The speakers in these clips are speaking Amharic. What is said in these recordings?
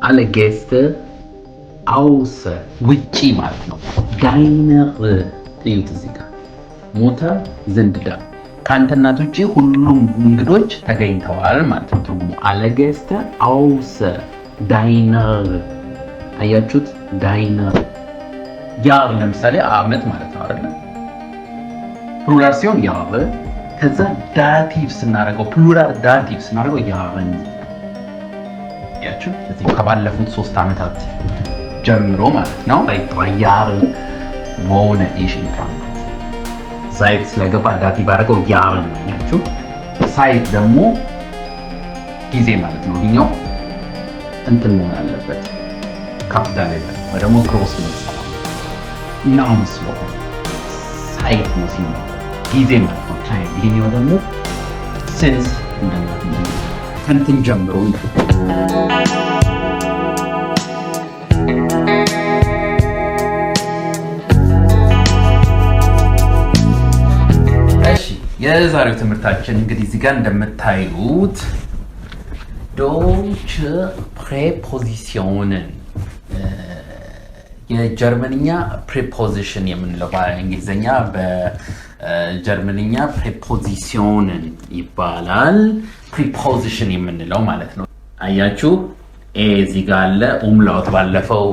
Alle Gäste außer ውጪ ማለት ነው። Deiner እዩት እዚህ ጋር Mutter sind da ከአንተ እናት ውጪ ሁሉም እንግዶች ተገኝተዋል ማለት ነው። ትርጉሙ alle Gäste außer deiner አያችሁት? Deiner Jahr ለምሳሌ አመት ማለት ነው አይደለ? Plural ሲሆን Jahre፣ ከዛ Dativ ስናደርገው Plural Dativ ስናደርገው Jahren ያችሁ እዚህ ከባለፉት 3 ዓመታት ጀምሮ ማለት ነው። 3 Jahren wohne ich in Frankfurt seit ስለገባ Dativ አደረገው Jahren ነው ያችሁ። Seit ደግሞ ጊዜ ማለት ነው። ይኸኛው እንትን መሆን አለበት ካፒታል letter ወይ ደግሞ groß ነው noun ስለሆነ seit ነው ሲሆን ጊዜ ማለት ነው። Time ይሄኛው ደግሞ since እንደማለት ነው። ከእንትን ጀምሮ። እሺ የዛሬው ትምህርታችን እንግዲህ እዚህ ጋር እንደምታዩት deutsche Präpositionen የጀርመንኛ preposition የምንለው በእንግሊዝኛ በጀርመንኛ Präpositionen ይባላል። Preposition የምንለው ማለት ነው። አያችሁ ኤ እዚህ ጋር አለ። Umlaut ባለፈው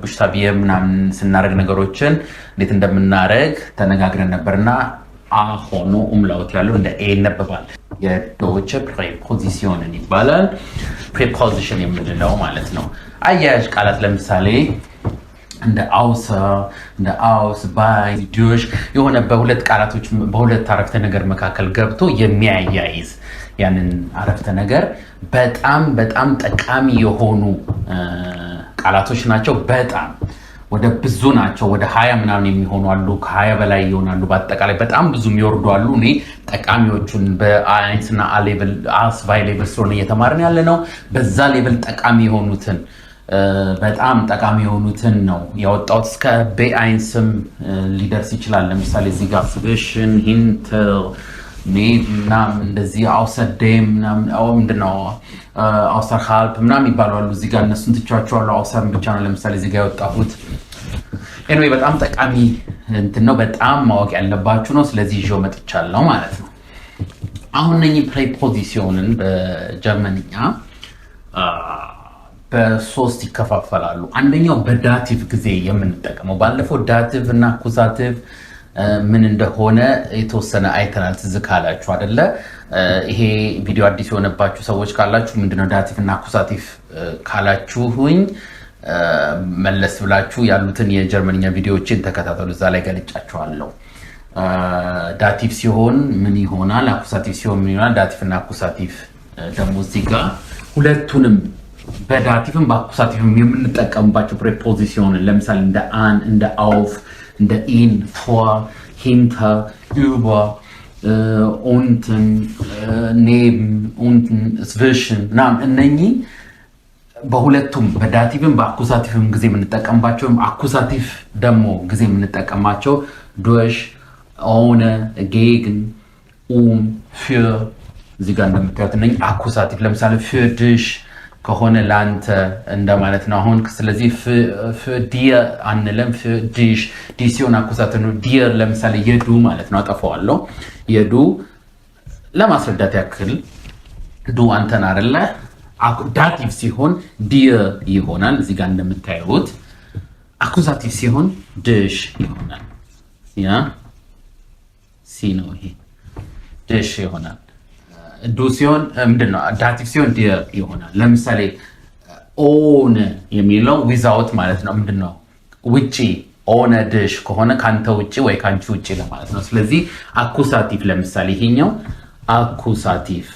buchstabier ምናምን ስናደርግ ነገሮችን እንዴት እንደምናደርግ ተነጋግረን ነበርና አ ሆኖ Umlaut ያለው እንደ ኤ ይነበባል። የ deutsche Präpositionen ይባላል። Preposition የምንለው ማለት ነው። አያያዥ ቃላት ለምሳሌ እንደ außer፣ እንደ aus፣ bei፣ durch የሆነ በሁለት ቃላቶች በሁለት አረፍተ ነገር መካከል ገብቶ የሚያያይዝ ያንን አረፍተ ነገር በጣም በጣም ጠቃሚ የሆኑ ቃላቶች ናቸው። በጣም ወደ ብዙ ናቸው። ወደ 20 ምናምን የሚሆኑ አሉ። ከ20 በላይ ይሆናሉ። በአጠቃላይ በጣም ብዙ የሚወርዱ አሉ። እኔ ጠቃሚዎቹን በ A1 እና A zwei level ስለሆነ እየተማርን ያለ ነው። በዛ level ጠቃሚ የሆኑትን በጣም ጠቃሚ የሆኑትን ነው ያወጣሁት። እስከ B eins ም ሊደርስ ይችላል። ለምሳሌ እዚህ ጋር zwischen፣ hinter፣ neben ምናምን እንደዚህ außerdem ምናምን ምንድን ነው außerhalb ምናምን ይባላሉ። እዚህ ጋር እነሱን ትቻቸዋለሁ። Außer ን ብቻ ነው ለምሳሌ እዚህ ጋር ያወጣሁት። Anyway በጣም ጠቃሚ እንትን ነው። በጣም ማወቅ ያለባችሁ ነው። ስለዚህ ይዤው መጥቻለሁ ማለት ነው። አሁን እነኚህ Präpositionen በጀርመንኛ በሶስት ይከፋፈላሉ። አንደኛው በ Dativ ጊዜ የምንጠቀመው ባለፈው Dativ እና Akkusativ ምን እንደሆነ የተወሰነ አይተናል። ትዝ ካላችሁ አደለ? ይሄ ቪዲዮ አዲስ የሆነባችሁ ሰዎች ካላችሁ ምንድነው Dativ እና Akkusativ ካላችሁኝ መለስ ብላችሁ ያሉትን የጀርመንኛ ቪዲዮዎችን ተከታተሉ። እዛ ላይ ገልጫቸዋለሁ። Dativ ሲሆን ምን ይሆናል፣ Akkusativ ሲሆን ምን ይሆናል። Dativ እና Akkusativ ደግሞ እዚህ ጋር ሁለቱንም በዳቲቭም በአኩሳቲቭም የምንጠቀምባቸው Präpositionen ለምሳሌ እንደ an፣ እንደ auf፣ እንደ in፣ vor፣ hinter፣ über፣ unten፣ neben፣ unten፣ zwischen ምናምን እነኚህ በሁለቱም በዳቲቭም በአኩሳቲቭም ጊዜ የምንጠቀምባቸው Akkusativ ደግሞ ጊዜ የምንጠቀማቸው durch፣ ohne፣ gegen፣ um፣ für እዚህ ጋር እንደምታዩት እነኚህ Akkusativ ለምሳሌ für dich ከሆነ ለአንተ እንደማለት ነው። አሁን ስለዚህ für dir አንልም፣ für dich dich ሲሆን Akkusativ ነው። Dir ለምሳሌ የ du ማለት ነው። አጠፋዋለሁ። የ du ለማስረዳት ያክል du አንተን አይደለ። Dativ ሲሆን dir ይሆናል እዚህ ጋር እንደምታዩት። Akkusativ ሲሆን dich ይሆናል። ያ ሲ ነው ይሄ dich ይሆናል። Du ሲሆን ምንድን ነው? Dativ ሲሆን dir ይሆናል። ለምሳሌ ohne የሚለው without ማለት ነው። ምንድን ነው? ውጪ ohne dich ከሆነ ከአንተ ውጪ ወይ ከአንቺ ውጪ ለማለት ነው። ስለዚህ Akkusativ ለምሳሌ ይሄኛው Akkusativ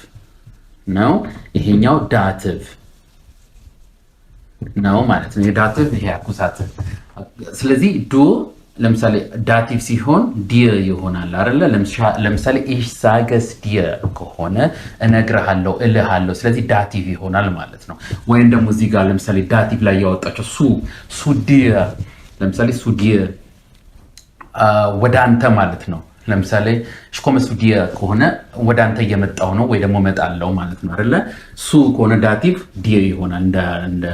ነው፣ ይሄኛው Dativ ነው ማለት ነው። Dativ ይሄ Akkusativ። ስለዚህ du ለምሳሌ Dativ ሲሆን dir ይሆናል አይደለ? ለምሳሌ ich sag's dir ከሆነ እነግርሃለሁ፣ እልሃለሁ። ስለዚህ Dativ ይሆናል ማለት ነው። ወይም ደግሞ እዚህ ጋር ለምሳሌ Dativ ላይ ያወጣቸው zu dir ለምሳሌ zu dir ወደ አንተ ማለት ነው። ለምሳሌ ich komme zu dir ከሆነ ወደ አንተ እየመጣሁ ነው ወይ ደግሞ እመጣለሁ ማለት ነው አይደለ? zu ከሆነ Dativ dir ይሆናል፣ እንደ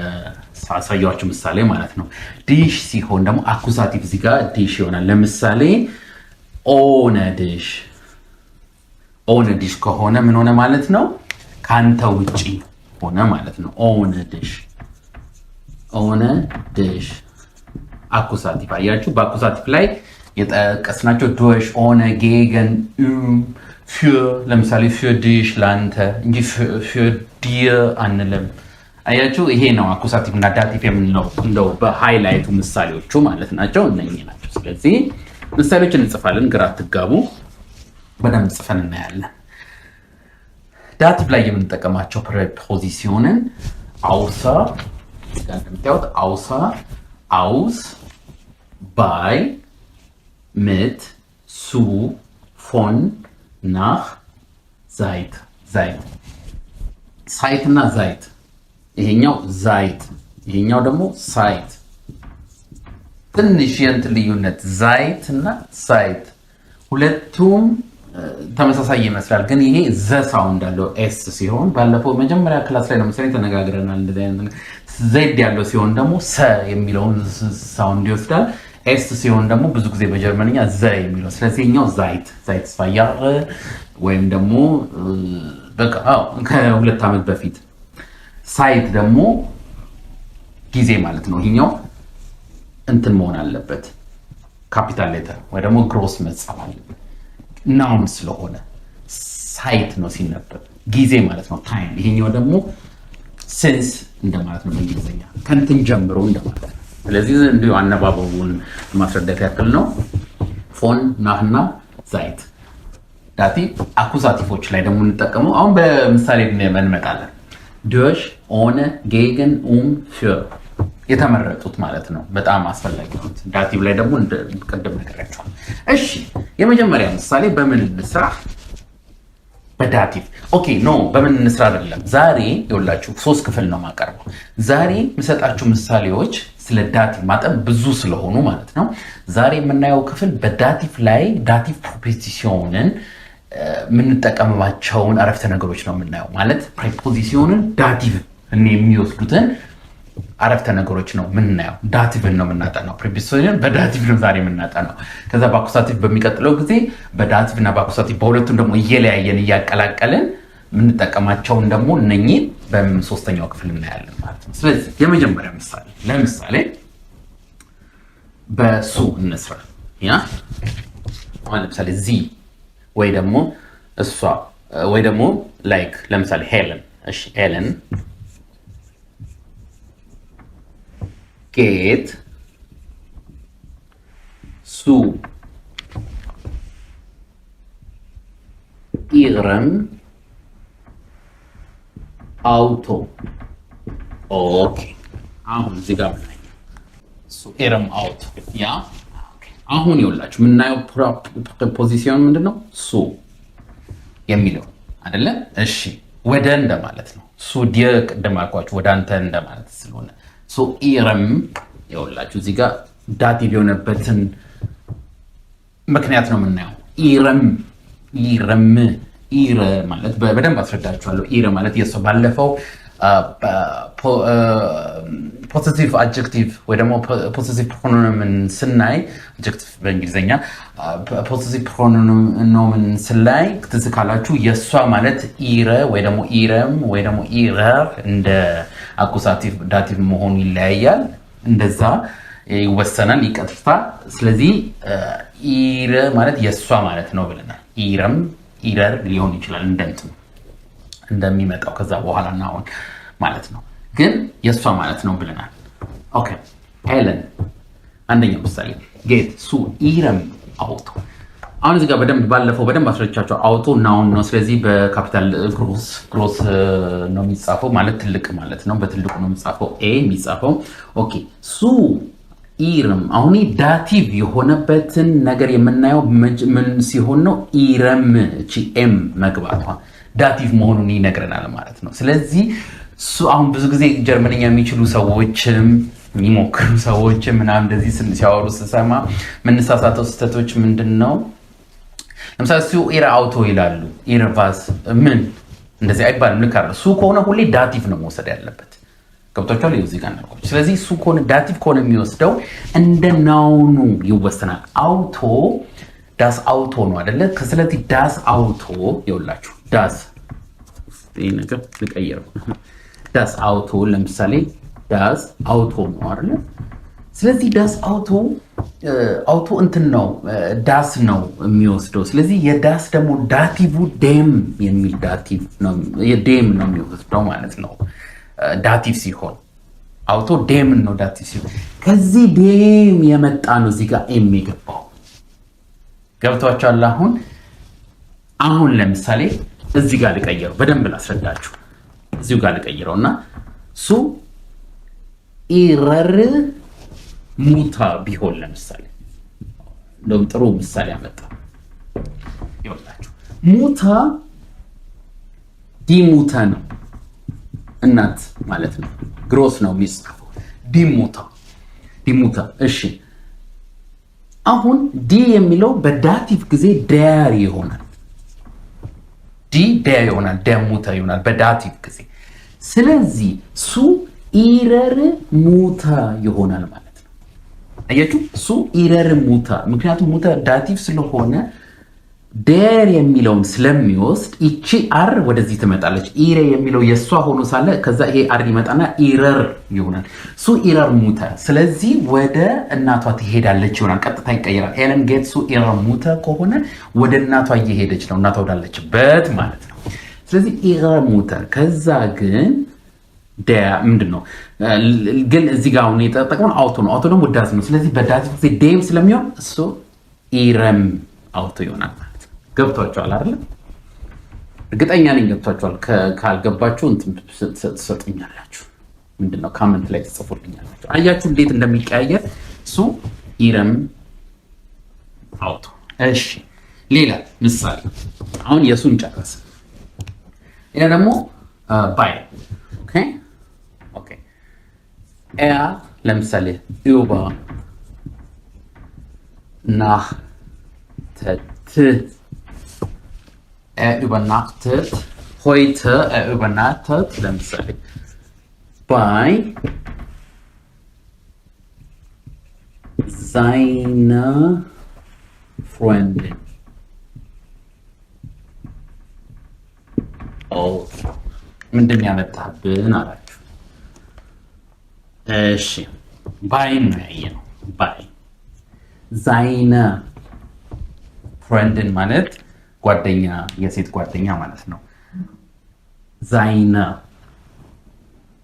ሳሳያችሁ ምሳሌ ማለት ነው። dich ሲሆን ደግሞ Akkusativ እዚህ ጋር dich ይሆናል። ለምሳሌ ohne dich፣ ohne dich ከሆነ ምን ሆነ ማለት ነው? ከአንተ ውጪ ሆነ ማለት ነው። Ohne dich፣ ohne dich Akkusativ። አያችሁ፣ በ Akkusativ ላይ የጠቀስናቸው durch፣ ohne፣ gegen፣ um፣ für። ለምሳሌ für dich ለአንተ እንጂ für dir አንልም። አያችሁ፣ ይሄ ነው Akkusativ እና Dativ የምንለው፣ እንደው በ highlight ኡ ምሳሌዎቹ ማለት ናቸው፣ እነኚህ ናቸው። ስለዚህ ምሳሌዎችን እንጽፋለን፣ ግራ አትጋቡ፣ በደንብ ጽፈን እናያለን። Dativ ላይ የምንጠቀማቸው Präpositionen außer፣ እንደምታዩት außer፣ aus፣ bei፣ mit፣ zu፣ von፣ nach፣ seit። Seit፣ seit እና seit፣ ይሄኛው seit፣ ይሄኛው ደግሞ seit። ትንሽ የእንትን ልዩነት፣ seit እና seit ሁለቱም ተመሳሳይ ይመስላል፣ ግን ይሄ ዘ sound አለው S ሲሆን፣ ባለፈው መጀመሪያ class ላይ ነው መሰለኝ ተነጋግረናል። እንደዚህ አይነት Z ያለው ሲሆን ደግሞ ሰ የሚለውን sound ይወስዳል። S ሲሆን ደግሞ ብዙ ጊዜ በጀርመንኛ ዘ የሚለው። ስለዚህ ይኸኛው seit፣ seit 2 Jahre ወይም ደግሞ በቃ ከ2 ዓመት በፊት። Zeit ደግሞ ጊዜ ማለት ነው። ይሄኛው እንትን መሆን አለበት፣ capital letter ወይ ደግሞ groß መጻፍ አለበት። Noun ስለሆነ Zeit ነው ሲነበብ፣ ጊዜ ማለት ነው time። ይሄኛው ደግሞ since እንደማለት ነው በእንግሊዝኛ፣ ከእንትን ጀምሮ እንደማለት ነው። ስለዚህ እንዲሁ አነባበቡን ማስረዳት ያክል ነው። Von፣ nach ና seit Dativ። Akkusativ ኦች ላይ ደግሞ የምንጠቀመው አሁን በምሳሌ እንመጣለን። Durch፣ ohne፣ gegen፣ um፣ für የተመረጡት ማለት ነው። በጣም አስፈላጊ ነው። Dativ ላይ ደግሞ ቅድም ነግሬያቸዋለሁ። እሺ፣ የመጀመሪያ ምሳሌ በምን እንስራ? በ Dativ። Okay፣ no፣ በምን እንስራ አይደለም። ዛሬ ይኸውላችሁ ሶስት ክፍል ነው የማቀርበው። ዛሬ የምሰጣችሁ ምሳሌዎች ስለ Dativ ማጠን ብዙ ስለሆኑ ማለት ነው። ዛሬ የምናየው ክፍል በ Dativ ላይ Dativ Präpositionen ን የምንጠቀምባቸውን አረፍተ ነገሮች ነው የምናየው። ማለት Präpositionen ን Dativ የሚወስዱትን አረፍተ ነገሮች ነው የምናየው። Dativ ን ነው የምናጠናው። Präposition በ Dativ ነው ዛሬ የምናጠናው። ከዛ በ Akkusativ በሚቀጥለው ጊዜ በ Dativ እና በ Akkusativ በሁለቱም ደግሞ እየለያየን እያቀላቀልን የምንጠቀማቸውን ደግሞ እነኚህ በሶስተኛው ክፍል እናያለን ማለት ነው። ስለዚህ የመጀመሪያ ምሳሌ ለምሳሌ በ zu እንስራ። Ja፣ አሁን ለምሳሌ sie ወይ ደግሞ እሷ ወይ ደግሞ like ለምሳሌ ሄለን። እሺ፣ ሄለን geht zu ihrem Auto። Okay፣ አሁን እዚህ ጋር ምናየው zu ihrem Auto። Ja፣ አሁን ይኸውላችሁ የምናየው Präposition ምንድን ነው? Zu የሚለው አይደለ? እሺ፣ ወደ እንደማለት ነው። Zu dir ቅድም አልኳችሁ ወደ አንተ እንደማለት ስለሆነ zu ihrem። ይኸውላችሁ እዚህ ጋር Dativ የሆነበትን ምክንያት ነው የምናየው። Ihrem፣ ihrem፣ ihre ማለት በደንብ አስረዳችኋለሁ። Ihre ማለት የእሷ። ባለፈው possessive adjective ወይ ደግሞ possessive Pronomen ስናይ፣ adjective በእንግሊዝኛ፣ possessive Pronomen ስናይ ትዝ ካላችሁ የእሷ ማለት ihre ወይ ደግሞ ihrem ወይ ደግሞ ihrer እንደ Akkusativ Dativ መሆኑ ይለያያል። እንደዛ ይወሰናል። ይቀጥታ። ስለዚህ ihre ማለት የእሷ ማለት ነው ብለናል። Ihrem፣ ihrer ሊሆን ይችላል እንደንትኑ እንደሚመጣው ከዛ በኋላ እና አሁን ማለት ነው። ግን የእሷ ማለት ነው ብለናል። Okay፣ ሄለን አንደኛው ምሳሌ geht zu ihrem Auto። አሁን እዚህ ጋር በደንብ ባለፈው በደንብ አስረድቻችኋለሁ። Auto noun ነው። ስለዚህ በ capital groß፣ groß ነው የሚጻፈው፣ ማለት ትልቅ ማለት ነው። በትልቁ ነው የሚጻፈው A የሚጻፈው። Okay፣ zu ihrem። አሁን Dativ የሆነበትን ነገር የምናየው ምን ሲሆን ነው? Ihrem፣ እቺ M መግባቷ Dativ መሆኑን ይነግረናል ማለት ነው። ስለዚህ እሱ አሁን ብዙ ጊዜ ጀርመንኛ የሚችሉ ሰዎችም የሚሞክሩ ሰዎችም ምናምን እንደዚህ ሲያወሩ ስሰማ የምንሳሳተው ስህተቶች ምንድን ነው? ለምሳሌ zu ihr Auto ይላሉ። Ihr was ምን እንደዚህ አይባልም። ልክ አይደለም። Zu ከሆነ ሁሌ Dativ ነው መውሰድ ያለበት። ገብቷችኋል? እዚህ ጋር እንዳልኳችሁ። ስለዚህ zu ከሆነ፣ Dativ ከሆነ የሚወስደው እንደ noun ኡ ይወሰናል። Auto das Auto ነው አይደለ? ስለዚህ das Auto ይኸውላችሁ፣ das ይሄ ነገር ልቀይረው። Das Auto ለምሳሌ das Auto ነው አይደለ? ስለዚህ das Auto፣ Auto እንትን ነው፣ das ነው የሚወስደው። ስለዚህ የ das ደግሞ Dativ dem የሚል Dativ ነው፣ የ dem ነው የሚወስደው ማለት ነው። Dativ ሲሆን Auto dem ነው Dativ ሲሆን፣ ከዚህ dem የመጣ ነው እዚህ ጋር M የገባው። ገብቷችኋል? አሁን ለምሳሌ እዚህ ጋር ልቀይረው፣ በደንብ ላስረዳችሁ። እዚሁ ጋር ልቀይረው እና zu ihrer Mutter ቢሆን ለምሳሌ፣ እንደውም ጥሩ ምሳሌ አመጣ። ይኸውላችሁ፣ Mutter die Mutter ነው፣ እናት ማለት ነው። Groß ነው የሚጻፈው። Die Mutter፣ die Mutter። እሺ፣ አሁን die የሚለው በ Dativ ጊዜ der ይሆናል። Die der ይሆናል። Der Mutter ይሆናል በ Dativ ጊዜ። ስለዚህ zu ihrer Mutter ይሆናል ማለት ነው። አያችሁ፣ zu ihrer Mutter። ምክንያቱም Mutter Dativ ስለሆነ der የሚለውን ስለሚወስድ ይቺ R ወደዚህ ትመጣለች። Ihre የሚለው የእሷ ሆኖ ሳለ ከዛ ይሄ R ይመጣና ihrer ይሆናል። Zu ihrer Mutter። ስለዚህ ወደ እናቷ ትሄዳለች ይሆናል። ቀጥታ ይቀየራል። Ellen geht zu ihrer Mutter ከሆነ ወደ እናቷ እየሄደች ነው፣ እናቷ ወዳለችበት ማለት ነው። ስለዚህ ihrer Mutter። ከዛ ግን ምንድን ነው ግን እዚህ ጋር አሁን የተጠቀመው Auto ነው። Auto ደግሞ das ነው። ስለዚህ በ Dativ ጊዜ dem ስለሚሆን zu ihrem Auto ይሆናል ማለት ነው። ገብቷችኋል አይደለ? እርግጠኛ ነኝ ገብቷችኋል። ካልገባችሁ እንትን ትሰጡኛላችሁ። ምንድነው comment ላይ ትጽፉልኛላችሁ። አያችሁ እንዴት እንደሚቀያየር? Zu ihrem Auto። እሺ፣ ሌላ ምሳሌ፣ አሁን የሱን ጨረሰ። ሌላ ደግሞ bei፣ okay፣ er ለምሳሌ übernachtet፣ er übernachtet heute፣ er übernachtet ለምሳሌ bei seiner Freundin። Okay፣ ምንድን ያመጣብን አላችሁ? እሺ፣ bei ን ነው ያየነው። Bei seine Freundin ማለት ጓደኛ፣ የሴት ጓደኛ ማለት ነው። Seine፣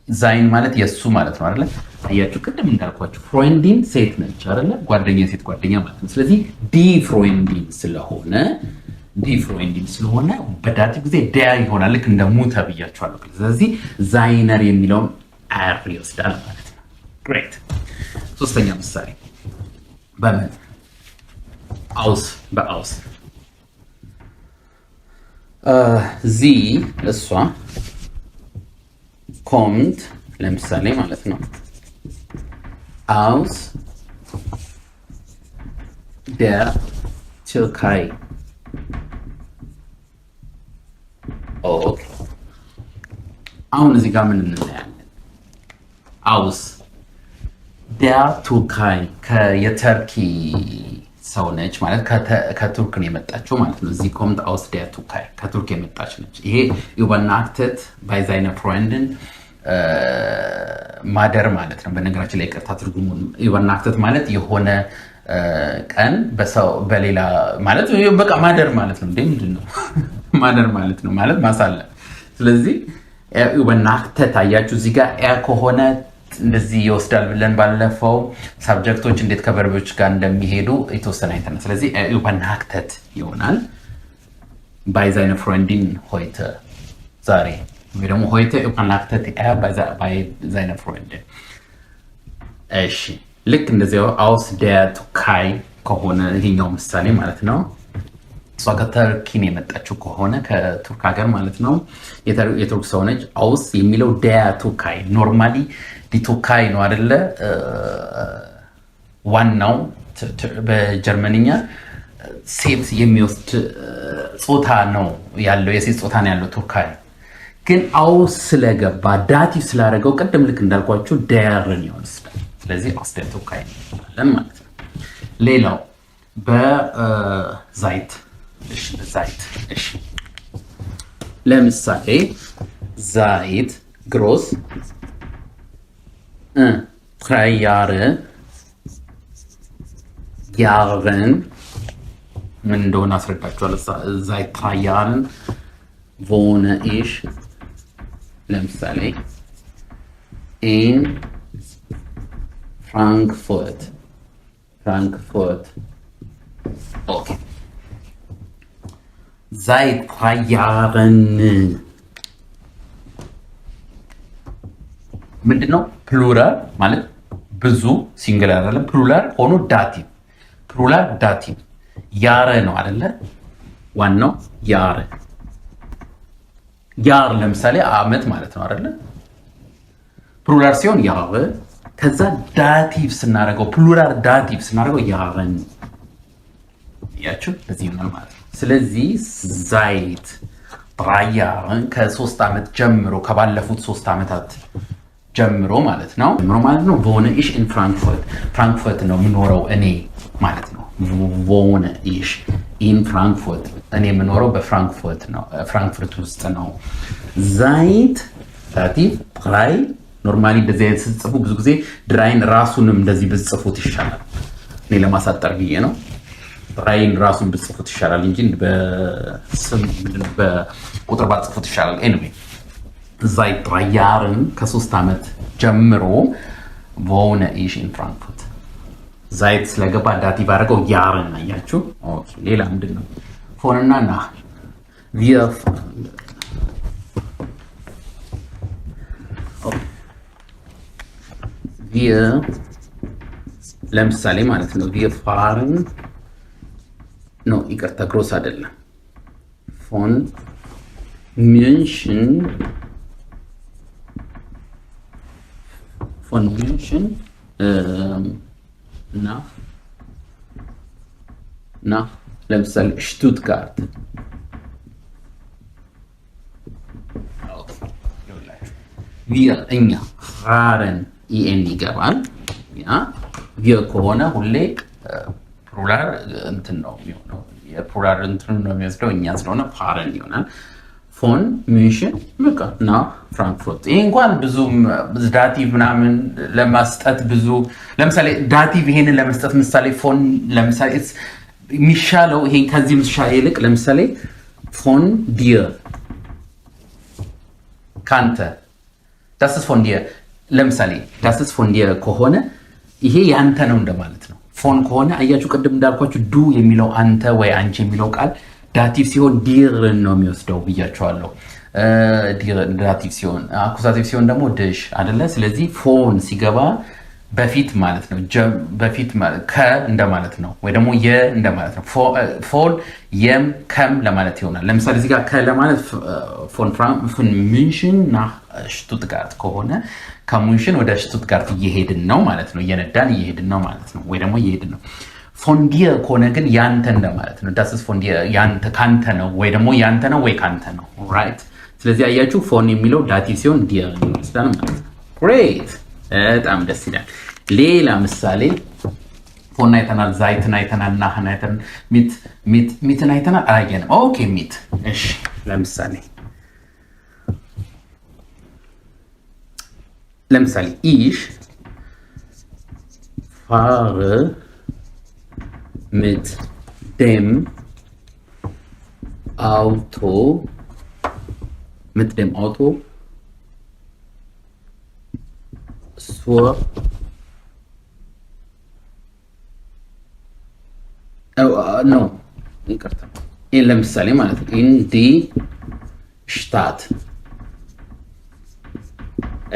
sein ማለት የእሱ ማለት ነው አይደለ? አያችሁ፣ ቅድም እንዳልኳችሁ Freundin ሴት ነች አይደለ? ጓደኛ፣ የሴት ጓደኛ ማለት ነው። ስለዚህ die Freundin ስለሆነ፣ die Freundin ስለሆነ በ Dativ ጊዜ der ይሆናል። ልክ እንደ Mutter ብያችኋለሁ። ስለዚህ seiner የሚለውን R ይወስዳል ማለት ነው። Great። ሶስተኛ ምሳሌ በምን aus፣ በ aus sie እሷ kommt ለምሳሌ ማለት ነው aus der Türkei። Okay፣ አሁን እዚህ ጋር ምን እናያለን? Aus der Türkei፣ የተርኪ ሰው ነች ማለት ከቱርክ ነው የመጣችው ማለት ነው። Sie kommt aus der Türkei፣ ከቱርክ የመጣች ነች። ይሄ übernachtet bei seiner Freundin ማደር ማለት ነው። በነገራችን ላይ ይቅርታ ትርጉሙን፣ übernachtet ማለት የሆነ ቀን በሰው በሌላ ማለት በቃ ማደር ማለት ነው። እንዴ፣ ምንድን ነው ማደር ማለት ነው፣ ማለት ማሳለፍ። ስለዚህ übernachtet አያችሁ፣ እዚህ ጋር er ከሆነ እንደዚህ ይወስዳል ብለን ባለፈው subject ኦች እንዴት ከ verb ኦች ጋር እንደሚሄዱ የተወሰነ አይተናል። ስለዚህ übernachtet ይሆናል። Bei seiner Freundin heute ዛሬ ወይ ደግሞ heute übernachtet er bei seiner Freundin። እሺ፣ ልክ እንደዚያው aus der Türkei ከሆነ ይሄኛው ምሳሌ ማለት ነው። እሷ ከተርኪን የመጣችው ከሆነ ከቱርክ ሀገር ማለት ነው። የቱርክ ሰው ነች። Aus የሚለው der Türkei፣ normally die Türkei ነው አደለ? ዋናው በጀርመንኛ ሴት የሚወስድ ጾታ ነው ያለው፣ የሴት ጾታ ነው ያለው Türkei። ግን aus ስለገባ Dativ ስላደረገው ቅድም ልክ እንዳልኳችሁ der ን ይወስዳል። ስለዚህ aus der Türkei እንላለን ማለት ነው። ሌላው በ seit፣ እሺ፣ በ seit፣ እሺ፣ ለምሳሌ seit groß drei Jahre Jahren ምን እንደሆነ አስረዳችኋለሁ። Seit 3 Jahren wohne ich ለምሳሌ in Frankfurt። Frankfurt፣ okay። Seit 3 Jahren ምንድን ነው? Plural ማለት ብዙ፣ singular አይደለም። Plural ሆኖ Dativ፣ Plural Dativ Jahre ነው አይደለ? ዋናው Jahre። Jahr ለምሳሌ አመት ማለት ነው አይደለ? Plural ሲሆን Jahre፣ ከዛ Dativ ስናደርገው፣ Plural Dativ ስናደርገው Jahren ያችሁ በዚህ ይሆናል ማለት ነው። ስለዚህ seit 3 Jahren ከ3 ዓመት ጀምሮ፣ ከባለፉት 3 ዓመታት ጀምሮ ማለት ነው፣ ጀምሮ ማለት ነው። Wohne ich in Frankfurt፣ ፍራንክፈርት ነው የምኖረው እኔ ማለት ነው። Wohne ich in Frankfurt፣ እኔ የምኖረው በፍራንክፈርት ነው፣ ፍራንክፈርት ውስጥ ነው። Seit Dativ drei፣ normally እንደዚህ አይነት ስትጽፉ ብዙ ጊዜ drei ን ራሱንም እንደዚህ ብትጽፉት ይሻላል። እኔ ለማሳጠር ብዬ ነው። Drei ን ራሱን ብትጽፉት ይሻላል እንጂ በስም በቁጥር ባትጽፉት ይሻላል። Anyway፣ seit 3 Jahren ከ3 ዓመት ጀምሮ wohne ich in Frankfurt። Seit ስለገባ Dativ አድርገው Jahren አያችሁ። Okay፣ ሌላ ምንድን ነው? Von ና nach። Wir wir ለምሳሌ ማለት ነው wir fahren፣ no ይቅርታ፣ groß አይደለም፣ von München፣ von München nach ለምሳሌ ሽቱትጋርት። Wir እኛ፣ fahren en ይገባል። Ja፣ wir ከሆነ ሁሌ Plural እንትን ነው የሚሆነው። የ Plural እንትን ነው የሚወስደው፣ እኛ ስለሆነ fahren ይሆናል። Von München በቃ nach Frankfurt። ይህ እንኳን ብዙም Dativ ምናምን ለመስጠት ብዙ፣ ለምሳሌ Dativ ይሄንን ለመስጠት ምሳሌ von ለምሳሌ የሚሻለው ይሄን ከዚህ ምሳሌ ይልቅ ለምሳሌ von dir ካንተ፣ das ist von dir፣ ለምሳሌ das ist von dir ከሆነ ይሄ ያንተ ነው እንደማለት ነው። Von ከሆነ አያችሁ ቅድም እንዳልኳችሁ du የሚለው አንተ ወይ አንቺ የሚለው ቃል Dativ ሲሆን dir ን ነው የሚወስደው ብያቸዋለሁ። Dativ ሲሆን፣ Akkusativ ሲሆን ደግሞ dich አደለ። ስለዚህ von ሲገባ በፊት ማለት ነው። በፊት ከ እንደማለት ነው፣ ወይ ደግሞ የ እንደማለት ነው። Von የም ከም ለማለት ይሆናል። ለምሳሌ እዚህ ጋር ከ ለማለት von München nach Stuttgart ከሆነ ከሙንሽን ወደ ሽቱትጋርት እየሄድን ነው ማለት ነው። እየነዳን እየሄድን ነው ማለት ነው፣ ወይ ደግሞ እየሄድን ነው። Von dir ከሆነ ግን ያንተ እንደማለት ነው። Das von dir ያንተ ካንተ ነው፣ ወይ ደግሞ ያንተ ነው ወይ ካንተ ነው። Right። ስለዚህ አያችሁ von የሚለው Dativ ሲሆን dir ይመስላል ማለት ነው። Great፣ በጣም ደስ ይላል። ሌላ ምሳሌ von አይተናል፣ seit ን አይተናል፣ nach ን አይተናል፣ mit mit mit ን አይተናል፣ አላየንም። Okay፣ mit፣ እሺ፣ ለምሳሌ ich fahre mit dem Auto፣ mit dem Auto zur no ይቅርታ፣ ለምሳሌ ማለት ነው in die Stadt።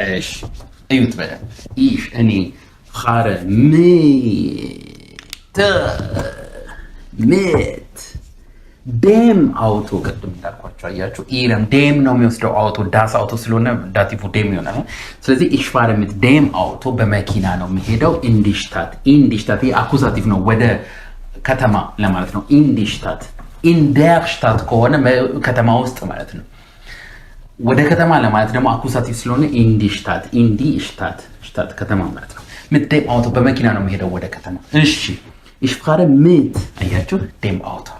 እሺ እዩት በደንብ። Ich እኔ፣ fahre mit dem Auto፣ ቅድም እንዳልኳቸው አያችሁ ኢረም dem ነው የሚወስደው Auto፣ das Auto ስለሆነ Dativ dem ይሆናል። ስለዚህ ich fahre mit dem Auto በመኪና ነው የሚሄደው። In die Stadt፣ in die Stadt Akkusativ ነው ወደ ከተማ ለማለት ነው። In die Stadt። In der Stadt ከሆነ ከተማ ውስጥ ማለት ነው። ወደ ከተማ ለማለት ደግሞ Akkusativ ስለሆነ in die Stadt፣ in die Stadt፣ Stadt ከተማ ማለት ነው። Mit dem Auto በመኪና ነው የምሄደው ወደ ከተማ። እሺ፣ ich fahre mit አያችሁ፣ dem Auto።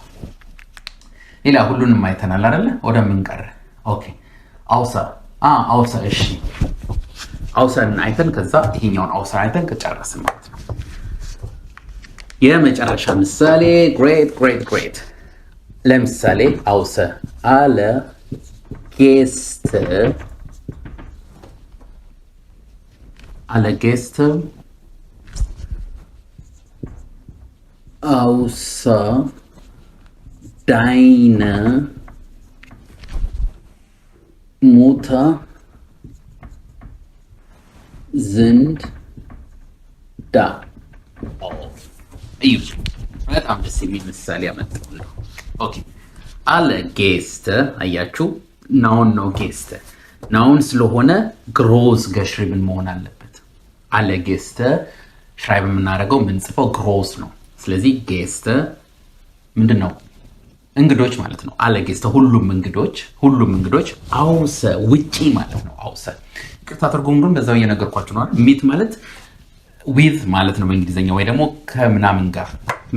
ሌላ ሁሉንም አይተናል አይደለ? ወደ ምን ቀረ? Okay፣ außer፣ außer። እሺ፣ außer ን አይተን ከዛ ይሄኛውን außer አይተን ከጨረስን ማለት ነው። የመጨረሻ ምሳሌ፣ great, great, great። ለምሳሌ außer፣ alle Gäste፣ alle Gäste außer deine Mutter sind da። እዩ፣ በጣም ደስ የሚል ምሳሌ ያመጣው ነው። Okay፣ alle Gäste አያችሁ፣ noun ነው። Gäste noun ስለሆነ groß geschrieben መሆን አለበት። Alle Gäste schreiben የምናደርገው የምንጽፈው groß ነው። ስለዚህ Gäste ምንድን ነው? እንግዶች ማለት ነው። Alle Gäste ሁሉም እንግዶች፣ ሁሉም እንግዶች außer ውጪ ማለት ነው። Außer፣ ይቅርታ፣ ትርጉም ግን በዛው እየነገርኳችሁ ነው። Mit ማለት with ማለት ነው በእንግሊዝኛ፣ ወይ ደግሞ ከምናምን ጋር፣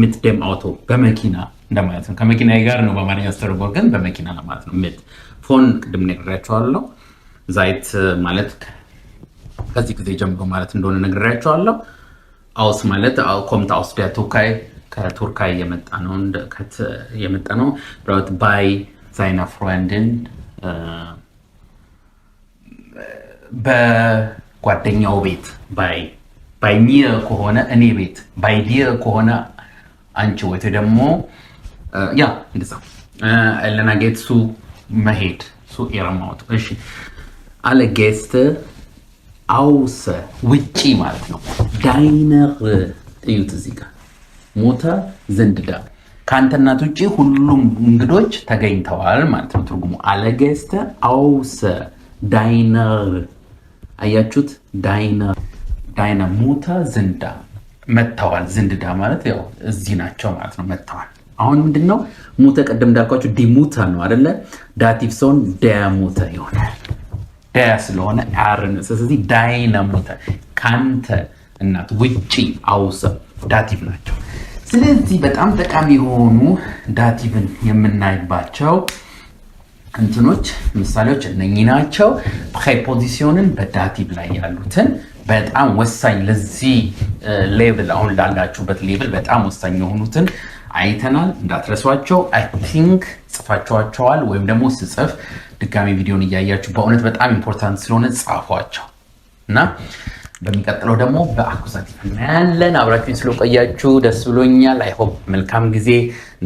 mit dem Auto በመኪና እንደማለት ነው። ከመኪና ጋር ነው በአማርኛ ስተረጎም፣ ግን በመኪና ለማለት ነው። Mit፣ von ቅድም ነግሬያቸዋለሁ። Seit ማለት ከዚህ ጊዜ ጀምሮ ማለት እንደሆነ ነግሬያቸዋለሁ። Aus ማለት kommt aus der Türkei፣ ከቱርካይ የመጣ ነው። Bei seiner Freundin በጓደኛው ቤት፣ bei mir ከሆነ እኔ ቤት፣ bei dir ከሆነ አንቺ ወይ ደግሞ ያ እንደዛ። ኤለና geht zu መሄድ፣ zu ihrem Auto። እሺ፣ alle Gäste außer ውጪ ማለት ነው። Deiner እዩት እዚህ ጋር Mutter sind da፣ ከአንተ እናት ውጪ ሁሉም እንግዶች ተገኝተዋል ማለት ነው ትርጉሙ። Alle Gäste außer deiner አያችሁት? Deiner Mutter sind da መጥተዋል። Sind da ማለት ያው እዚህ ናቸው ማለት ነው፣ መጥተዋል። አሁን ምንድን ነው Mutter? ቅድም እንዳልኳችሁ die Mutter ነው አደለ? Dativ ሲሆን der Mutter ይሆናል። Der ስለሆነ R፣ ስለዚህ deiner Mutter ካንተ እናት ውጪ፣ außer Dativ ናቸው። ስለዚህ በጣም ጠቃሚ የሆኑ Dativ ን የምናይባቸው እንትኖች ምሳሌዎች እነኚህ ናቸው። Präposition ን በ Dativ ላይ ያሉትን በጣም ወሳኝ ለዚህ level፣ አሁን ላላችሁበት level በጣም ወሳኝ የሆኑትን አይተናል። እንዳትረሷቸው። I think ጽፋችኋቸዋል ወይም ደግሞ ስጽፍ ድጋሚ ቪዲዮን እያያችሁ በእውነት በጣም important ስለሆነ ጻፏቸው እና በሚቀጥለው ደግሞ በ Akkusativ እናያለን። አብራችሁኝ ስለቆያችሁ ደስ ብሎኛል። I hope መልካም ጊዜ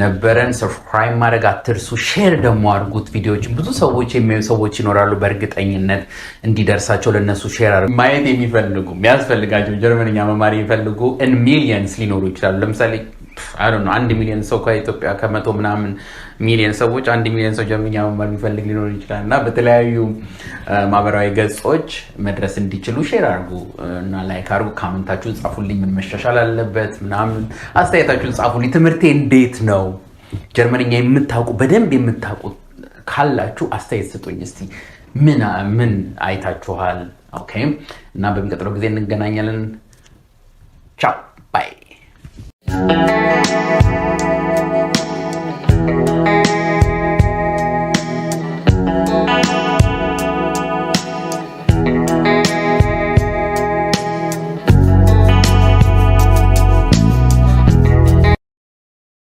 ነበረን። Subscribe ማድረግ አትርሱ። Share ደግሞ አድርጉት ቪዲዮዎችን። ብዙ ሰዎች የሚያዩ ሰዎች ይኖራሉ። በእርግጠኝነት እንዲደርሳቸው ለነሱ share አድርጉ። ማየት የሚፈልጉ፣ የሚያስፈልጋቸው፣ ጀርመንኛ መማር የሚፈልጉ in millions ሊኖሩ ይችላሉ። ለምሳሌ 1 ሚሊዮን ሰው ከኢትዮጵያ ከመቶ ምናምን ሚሊዮን ሰዎች 1 ሚሊዮን ሰው ጀርመንኛ መማር የሚፈልግ ሊኖር ይችላል እና በተለያዩ ማህበራዊ ገጾች መድረስ እንዲችሉ share አድርጉ እና like አድርጉ። Comment ኣችሁን ጻፉልኝ፣ ምን መሻሻል አለበት ምናምን አስተያየታችሁን ጻፉልኝ። ትምህርቴ እንዴት ነው? ጀርመንኛ የምታውቁ፣ በደንብ የምታውቁ ካላችሁ አስተያየት ስጡኝ እስቲ፣ ምን ምን አይታችኋል? Okay፣ እና በሚቀጥለው ጊዜ እንገናኛለን። ቻው, bye።